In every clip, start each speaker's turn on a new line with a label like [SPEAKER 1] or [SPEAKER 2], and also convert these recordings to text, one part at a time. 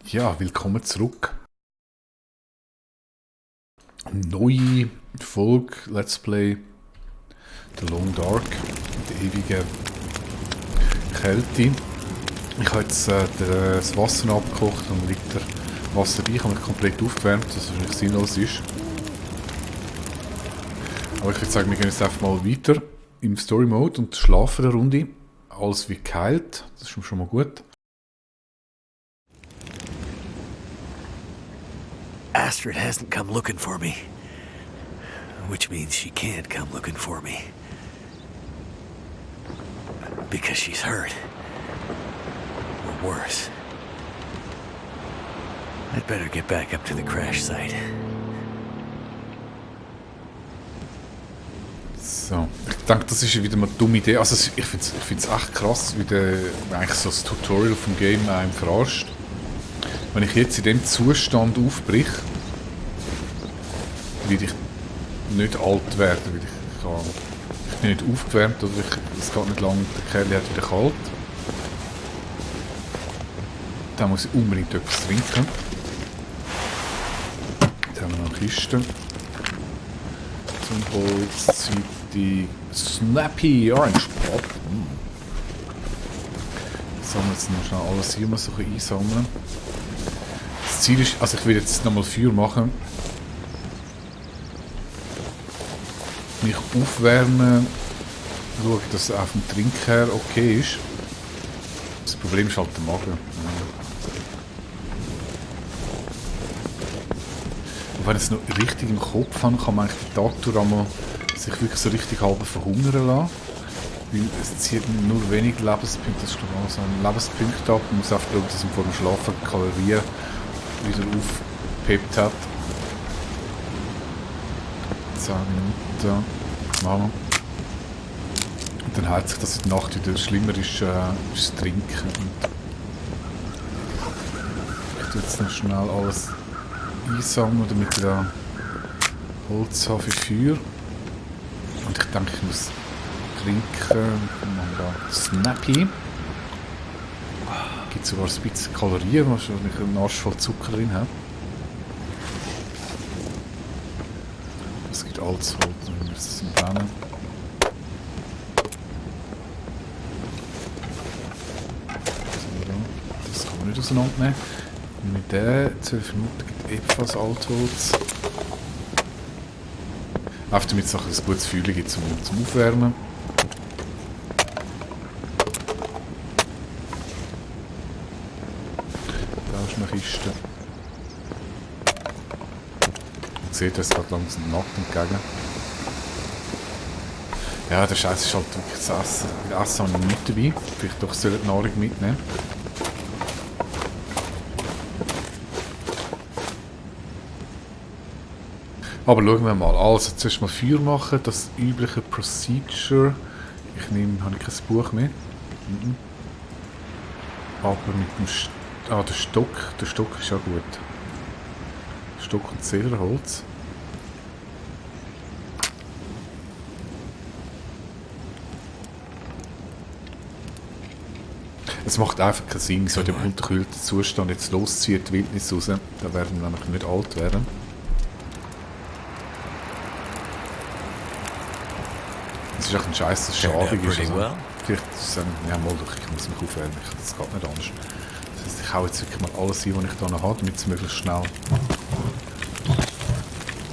[SPEAKER 1] Ja, willkommen zurück. Neue Folge Let's Play The Long Dark, die ewige Kälte. Ich habe jetzt das Wasser abgekocht und liegt der Wasser bei. Ich habe mich komplett aufgewärmt, was wahrscheinlich sinnlos ist. Aber ich würde sagen, wir gehen jetzt einfach mal weiter im Story Mode und schlafen eine Runde. Alles wie geheilt, das ist schon mal gut.
[SPEAKER 2] Astrid hasn't come looking for me. Which means she can't come looking for me. Because she's hurt. Or worse. I'd better get back up to the crash site.
[SPEAKER 1] So, ich denke, das ist wieder mal eine dumme Idee. Also ich finde es echt krass, wie eigentlich so das Tutorial vom Game einem verarscht. Wenn ich jetzt in dem Zustand aufbrich, werde ich nicht alt werden, weil ich bin nicht aufgewärmt oder es geht nicht lange, der Kerl hat wieder kalt. Dann muss ich unbedingt etwas trinken. Jetzt haben wir noch eine Kiste. Zum Holz, die Snappy Orange Pop. Ich sammle jetzt noch schnell alles hier, muss ich einsammeln. Das Ziel ist, also ich will jetzt nochmal Feuer machen. Mich aufwärmen, schauen, dass es auf dem Trink her okay ist. Das Problem ist halt der Magen. Und wenn ich es noch richtig im Kopf habe, kann man eigentlich den Tag durch einmal sich wirklich so richtig halb verhungern lassen. Weil es zieht nur wenig Lebenspunkte, das ist glaube ich auch so ein Lebenspunkt ab. Man muss einfach schauen, dass man vor dem Schlafen Kalorien wieder aufgepeppt hat. 10 Minuten machen. Und dann heilt sich das in der Nacht wieder. Schlimmer ist das Trinken. Und ich tue jetzt noch schnell alles einsammeln, damit ich da Holz habe für Feuer. Und ich denke, ich muss trinken. Dann machen wir da Snappy. Gibt sogar ein bisschen Kalorien, was wahrscheinlich einen Arsch voll Zucker drin hat. Es gibt alles Holz, wir müssen es brennen. Das kann man nicht auseinandernehmen. Mit der 12 Minuten gibt ebenfalls Altholz. Einfach damit es ein gutes Gefühl gibt zum Aufwärmen. Da ist eine Kiste. Man sieht, es geht langsam Nacht entgegen. Ja, der Scheiß ist halt wirklich das Essen. Das Essen habe ich nicht dabei. Vielleicht doch soll ich die Nahrung mitnehmen. Aber schauen wir mal. Also, zuerst mal Feuer machen. Das übliche Procedure. Habe ich kein Buch mehr. Aber mit dem der Stock. Der Stock ist ja gut. Stock und Zederholz. Es macht einfach keinen Sinn, so in dem unterkühlten Zustand jetzt losziehen, die Wildnis raus. Da werden wir nämlich nicht alt werden. Es ist echt ein Scheiß, dass es schadig ist. Also, vielleicht sagen ja mal doch, ich muss mich aufwärmen, das geht nicht anders. Das heisst, ich hau jetzt wirklich mal alles ein, was ich da noch habe, damit es möglichst schnell,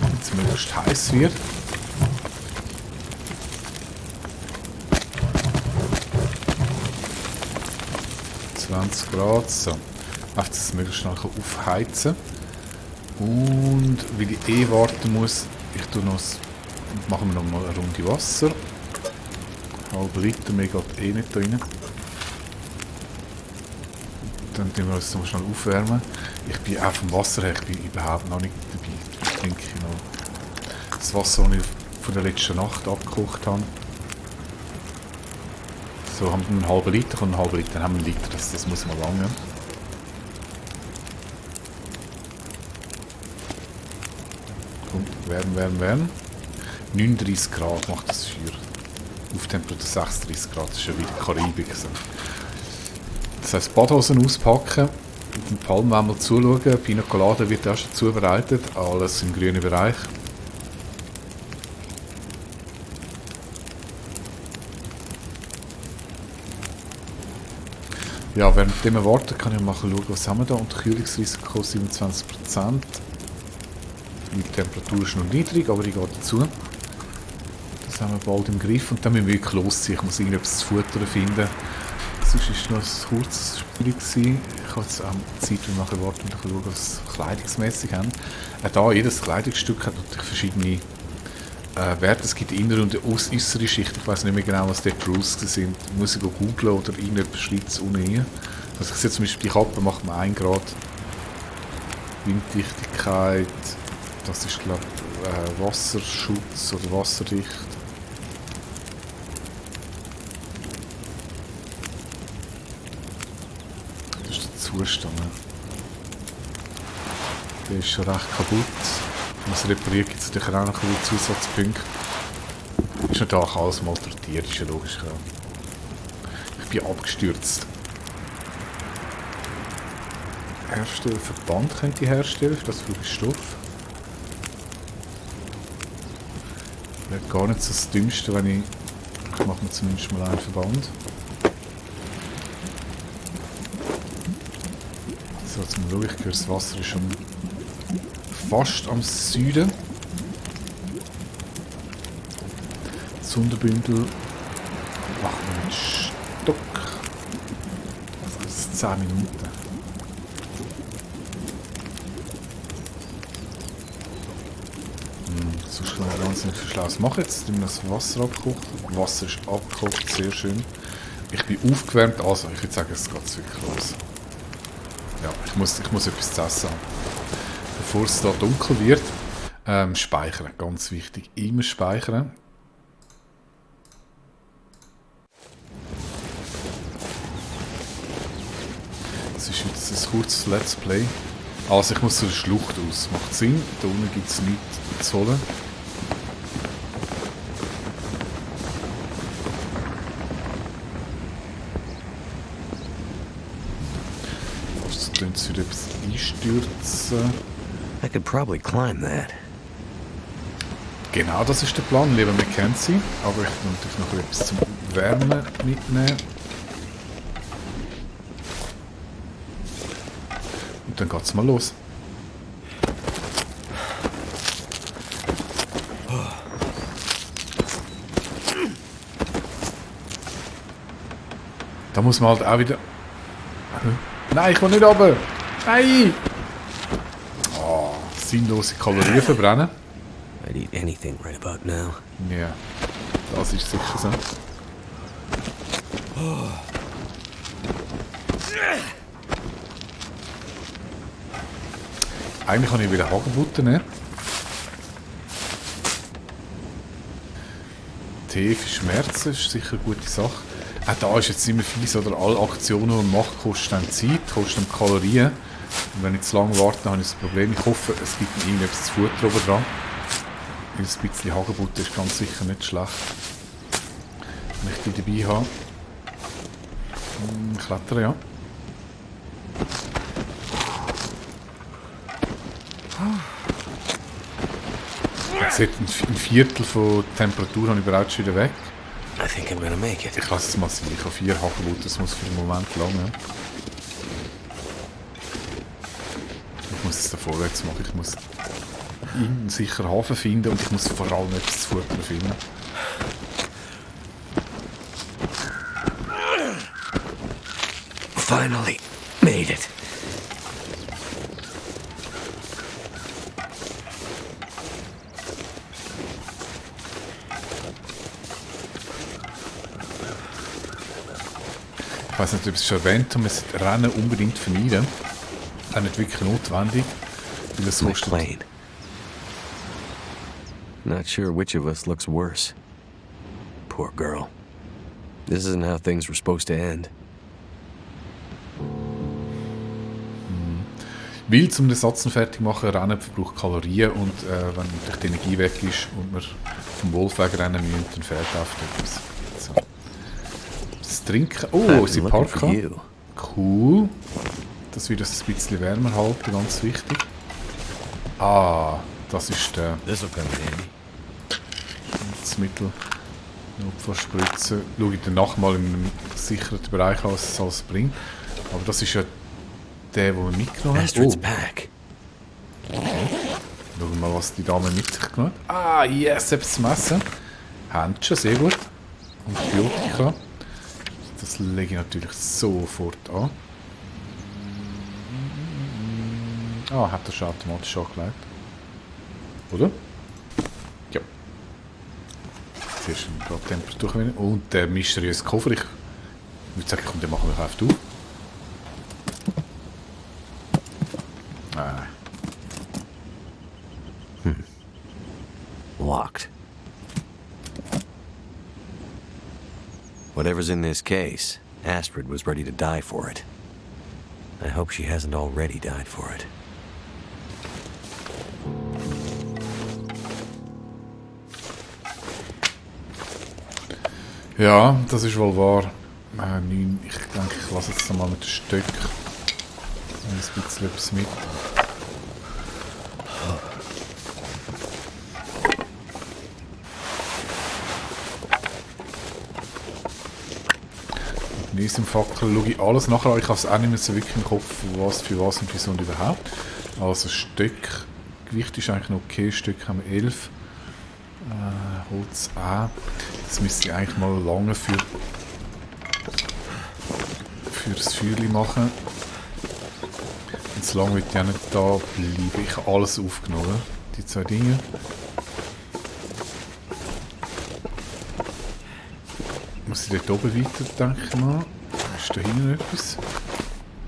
[SPEAKER 1] damit es möglichst heiß wird. Grad, so. Einfach, dass es möglichst schnell aufheizen kann. Und weil ich warten muss, machen wir noch mal eine Runde Wasser. Halb Liter, mehr geht nicht da rein. Dann tun wir uns noch schnell aufwärmen. Ich bin auch vom Wasser her, ich bin überhaupt noch nicht dabei. Ich trinke noch das Wasser, das ich von der letzten Nacht abgekocht habe. So, haben wir einen halben Liter, und einen halben Liter, dann haben wir einen Liter, das muss mal lange. Und wärmen. 39 Grad macht das Feuer. Auf Temperatur 36 Grad, das ist ja wieder Karibik. Das heisst, Badhosen auspacken Mit dem Palm wollen wir zuschauen. Pina Colada wird auch schon zubereitet. Alles im grünen Bereich. Ja, während wir warten, kann ich mal schauen, was haben wir da. Unterkühlungsrisiko 27%. Die Temperatur ist noch niedrig, aber ich gehe dazu. Das haben wir bald im Griff und dann müssen wir wirklich losziehen. Ich muss irgendetwas zu futtern finden. Sonst war es noch ein kurzes Spiel gewesen. Ich habe jetzt auch Zeit, wir nachher warten und schauen, was wir kleidungsmässig haben. Auch jedes Kleidungsstück hat natürlich verschiedene Werte. Es gibt innere und äußere Schicht. Ich weiß nicht mehr genau, was dort die Rules sind. Muss ich googlen oder irgendjemand schreibt es unten rein. Also ich sehe zum Beispiel, die Kappe macht man 1 Grad. Winddichtigkeit. Das ist, glaube ich, Wasserschutz oder wasserdicht. Das ist der Zustand. Der ist schon recht kaputt. Wenn man es repariert, gibt es natürlich auch noch ein bisschen Zusatzpunkte. Ist natürlich alles malträtiert, ist ja logisch. Ja. Ich bin abgestürzt. Herstellen, Verband könnte ich herstellen, für das viel Stoff. Wäre gar nicht so das Dümmste, wenn ich mache mir zumindest mal einen Verband. So, zum Schauen, ich höre, das Wasser ist schon fast am Süden. Das Sonderbündel machen wir mit Stock. Das ist 10 Minuten. So kann ich ganz nicht viel Schlaues machen. Jetzt tun wir das Wasser abkochen. Das Wasser ist abgekocht, sehr schön. Ich bin aufgewärmt, also ich würde sagen, es geht wirklich los. Ja, ich muss etwas zu essen haben. Bevor es da dunkel wird, speichern, ganz wichtig. Immer speichern. Das ist jetzt ein kurzes Let's Play. Also ich muss zu der Schlucht aus. Macht Sinn. Da unten gibt es nichts zu holen. Fast könnte es wieder etwas einstürzen.
[SPEAKER 2] I could probably climb that.
[SPEAKER 1] Genau, das ist der Plan, lieber Mackenzie. Aber ich will natürlich noch etwas zum Wärmen mitnehmen. Und dann geht's mal los. Da muss man halt auch wieder... Nein, ich will nicht runter! Nein! Oh, sinnlose Kalorien verbrennen.
[SPEAKER 2] I'd eat anything right about now.
[SPEAKER 1] Ja, das ist sicher so. Eigentlich kann ich wieder Hagebutten nehmen. Tee für Schmerzen ist sicher eine gute Sache. Auch da ist jetzt immer fies, oder alle Aktionen, die man macht, kosten dann Zeit, kosten dann Kalorien. Und wenn ich zu lange warte, dann habe ich das Problem. Ich hoffe, es gibt mir irgendetwas zu Futter oben dran. Ein bisschen Hagebutten ist ganz sicher nicht schlecht. Wenn ich die dabei habe. Klettern, ja. Jetzt hat ein Viertel von der Temperatur habe ich bereits schon wieder weg.
[SPEAKER 2] I think I'm gonna make it.
[SPEAKER 1] Ich lasse es mal sein. Ich habe 4 Hagebutten, das muss für den Moment lang. Ja. Ich muss es da vorwärts machen. Ich muss einen sicheren Hafen finden und ich muss vor allem etwas zu futtern finden.
[SPEAKER 2] Finally made it.
[SPEAKER 1] Ich weiß nicht, ob ich es schon erwähnt habe, wir sollten Rennen unbedingt vermeiden. Auch nicht wirklich notwendig, weil es kostet...
[SPEAKER 2] McLean. Not sure which of us looks worse. Poor girl. This isn't how things were supposed to end.
[SPEAKER 1] Weil zum den Satz noch fertig machen, Rennen verbraucht Kalorien und wenn natürlich die Energie weg ist und wir vom Wolfweg rennen müssen, dann fehlt oft etwas. So. Das Trinken... Oh, unsere Parka. Cool. Das wird das ein bisschen wärmer halten, ganz wichtig. Ah, das ist der
[SPEAKER 2] This'll come in handy.
[SPEAKER 1] das Mittel. Notfallspritze. Schaue ich danach mal in einem gesicherten Bereich an, was es alles bringt. Aber das ist ja der, den wir mitgenommen haben.
[SPEAKER 2] Astrid's
[SPEAKER 1] Oh,
[SPEAKER 2] pack.
[SPEAKER 1] schauen wir mal, was die Dame mit sich genommen hat. Ah, yes, selbst zum Essen. Händchen, sehr gut. Antibiotika. Das lege ich natürlich sofort an. Ah, hat er schon automatisch angelegt. Oder? Ja. Zuerst gerade Temperatur gewinnen. Und der mysteriöse Koffer. Ich würde sagen, komm, den machen wir einfach auf.
[SPEAKER 2] Locked. Whatever's in this case, Astrid was ready to die for it. I hope she hasn't already died for it.
[SPEAKER 1] Ja, das ist wohl wahr. Ich denke, ich lasse jetzt mal mit dem Stück ein bisschen etwas mit. In diesem Fackel schaue ich alles nachher an. Ich habe es auch nicht mehr so wirklich im Kopf, was für was und wieso und überhaupt. Also Stück, Gewicht ist eigentlich noch okay. Stück haben wir 11. Holz auch. Das müsste ich eigentlich mal lange für das Feuerchen machen. Und so lange will ich auch nicht da bleiben. Ich habe alles aufgenommen, die zwei Dinge. Muss ich dort oben weiter, denke ich mal. Ist da hinten etwas?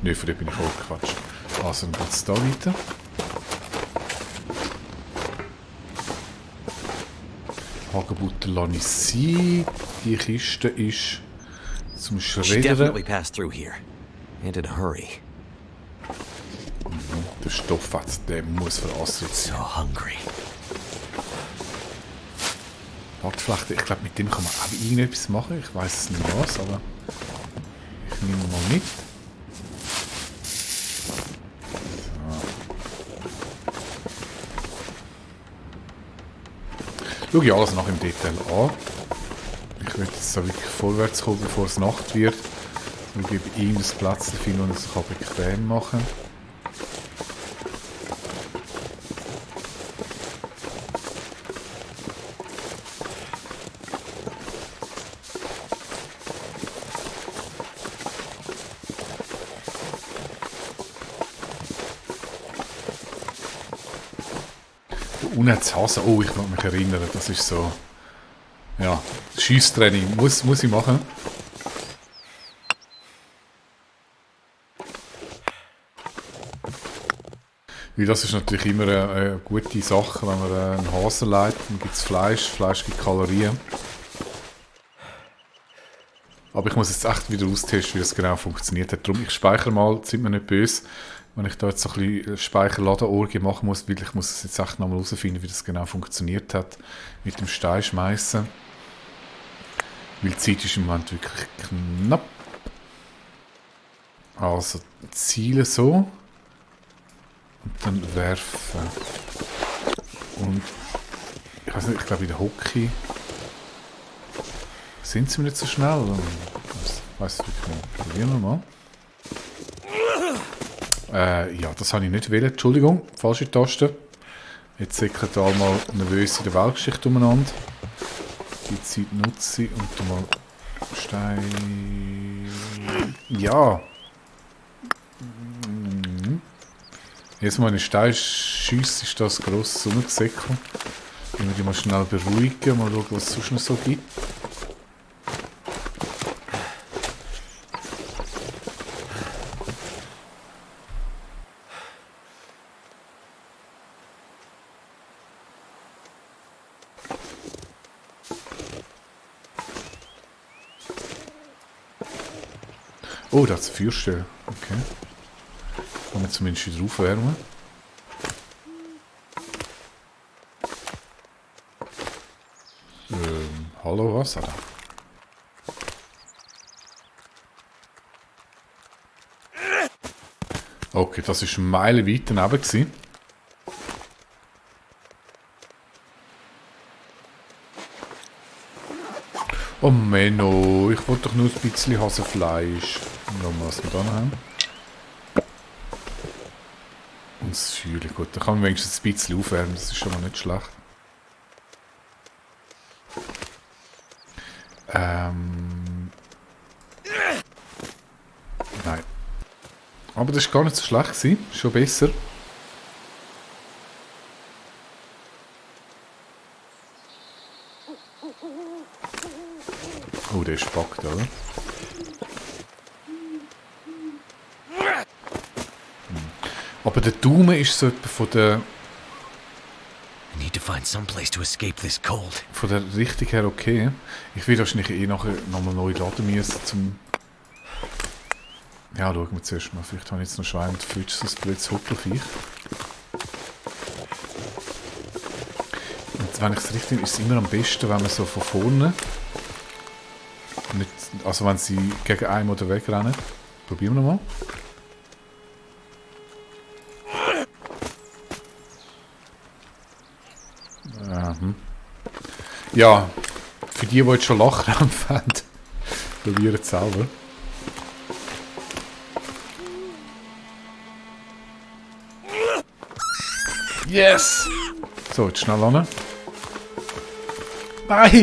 [SPEAKER 1] Nein, von dort bin ich voll gequatscht. Also, dann geht es da weiter. Hagebutter lasse ich sein. Die Kiste ist zum
[SPEAKER 2] She
[SPEAKER 1] Schreddern.
[SPEAKER 2] definitely passed through here. And in a hurry.
[SPEAKER 1] Der Stofffetz, der muss verasselt sein.
[SPEAKER 2] So hungry.
[SPEAKER 1] Hackflechte, ich glaube, mit dem kann man auch irgendetwas machen. Ich weiß es nicht was, aber ich nehme mal mit. So. Schau ich alles nach im Detail an. Ich will jetzt so wirklich vorwärts kommen, bevor es Nacht wird. Ich gebe ihm das Platz finden, und es sich bequem machen kann. Unten hat es Hasen. Oh, ich kann mich erinnern, das ist so... Ja, Schiesstraining muss ich machen. Weil das ist natürlich immer eine gute Sache, wenn man einen Hasen leitet, dann gibt es Fleisch gibt Kalorien. Aber ich muss jetzt echt wieder austesten, wie das genau funktioniert hat. Darum, ich speichere mal, sind mir nicht böse, wenn ich da jetzt so ein bisschen Speicherladenorgie machen muss, weil ich muss es jetzt echt nochmal herausfinden, wie das genau funktioniert hat mit dem Steinschmeißen. Weil die Zeit ist im Moment wirklich knapp. Also Ziele so. Und dann werfen. Und ich weiß nicht, ich glaube in der Hockey sind sie mir nicht so schnell. Ich weiß es wirklich nicht. Probieren wir mal. Ja, das habe ich nicht wählen. Entschuldigung, falsche Taste. Jetzt säckert da mal nervös in der Weltgeschichte umeinander. Die Zeit nutze ich und dann mal Stein. Ja. Jetzt mal eine Steinschüsse ist das grosses Sonnengesäckchen. Ich will die mal schnell beruhigen, mal schauen, was es sonst noch so gibt. Oh, da hat es eine Feuerstelle. Okay. Kann man zumindest wieder aufwärmen. Hallo, was? Ah, Okay, das war meilenweit daneben gewesen. Oh Menno, ich wollte doch nur ein bisschen Hasenfleisch. Schauen wir, was wir da noch haben. Und das Feuer, gut, da kann man wenigstens ein bisschen aufwärmen, das ist schon mal nicht schlecht. Nein. Aber das war gar nicht so schlecht gewesen, schon besser. Oh, der ist gepackt, oder? Aber der Daumen ist so etwa von der
[SPEAKER 2] Need to find some place to escape this cold.
[SPEAKER 1] Von der Richtung her okay. Ich will wahrscheinlich eh nachher nochmal neu laden müssen zum... Ja, schauen wir zuerst mal. Vielleicht habe ich jetzt noch Schwein und Flitsch, so ein blödes Huckelviech. Und wenn ich es richtig... ist es immer am besten, wenn man so von vorne... Nicht, also wenn sie gegen einen oder wegrennen. Probieren wir nochmal. Ja, für die jetzt schon Lachkrampf haben, probieren es selber. Yes! So, jetzt schnell an. Nein!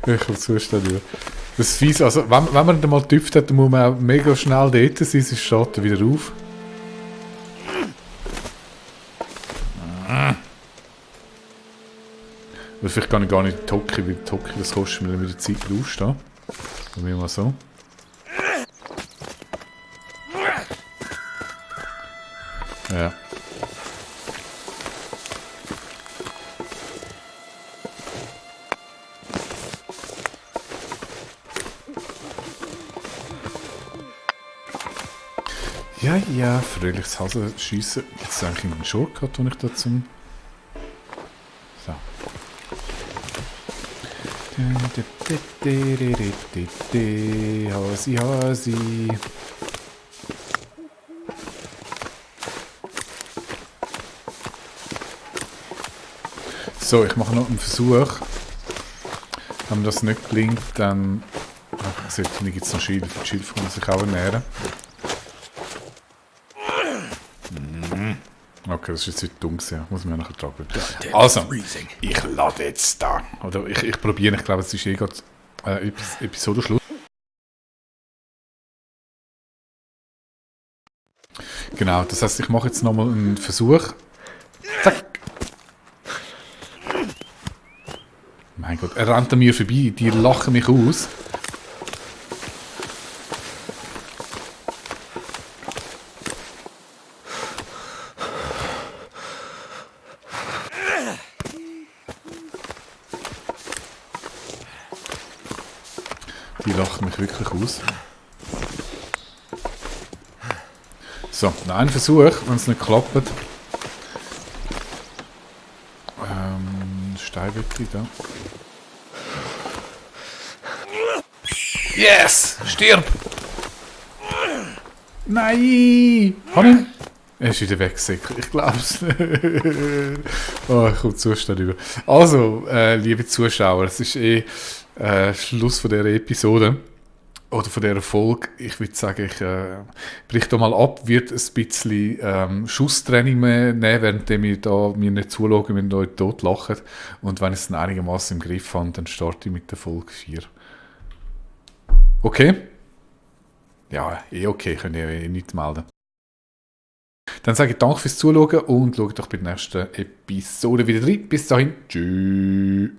[SPEAKER 1] Ich komme zuständig. Das ist fies. Also, wenn man dann mal getüpft hat, dann muss man auch mega schnell dort sein, sonst steht er wieder auf. Oder vielleicht kann ich gar nicht Toki, weil Toki, das kostet mir dann wieder Zeit aufstehen. Probieren wir mal so. Ja. Ja, ja, fröhliches Hasenschiessen. Gibt es eigentlich einen Shortcut, den ich da zum... So. Hasi, Hasi. So, ich mache noch einen Versuch. Wenn das nicht gelingt, dann... Ach, sollte nicht, gibt es noch Schilf. Die Schilf kann man sich auch ernähren. Okay, das ist jetzt nicht dumm gewesen. Muss man ja nachher tragen. Also, ich lade jetzt da. Oder ich probiere, ich glaube, es ist eh gerade Episodenschluss. Genau, das heisst, ich mache jetzt nochmal einen Versuch. Zack! Mein Gott, er rennt an mir vorbei. Die lachen mich aus. Die lachen mich wirklich aus. So, noch ein Versuch, wenn es nicht klappt. Steinwürfel da. Yes! Stirb! Nein! Kann ich? Er ist wieder weggesäckelt, ich glaube es. Oh, ich komme Zustand über. Also, liebe Zuschauer, es ist Schluss von dieser Episode. Oder von dieser Folge. Ich würde sagen, ich brich da mal ab, wird ein bisschen Schusstraining nehmen, während ihr mir nicht zuschauen, wenn ihr euch tot lacht. Und wenn ich es dann einigermaßen im Griff habe, dann starte ich mit der Folge 4. Okay? Ja, okay, könnt ihr nichts melden. Dann sage ich danke fürs Zuschauen und schaut doch bei der nächsten Episode wieder rein. Bis dahin, tschüss.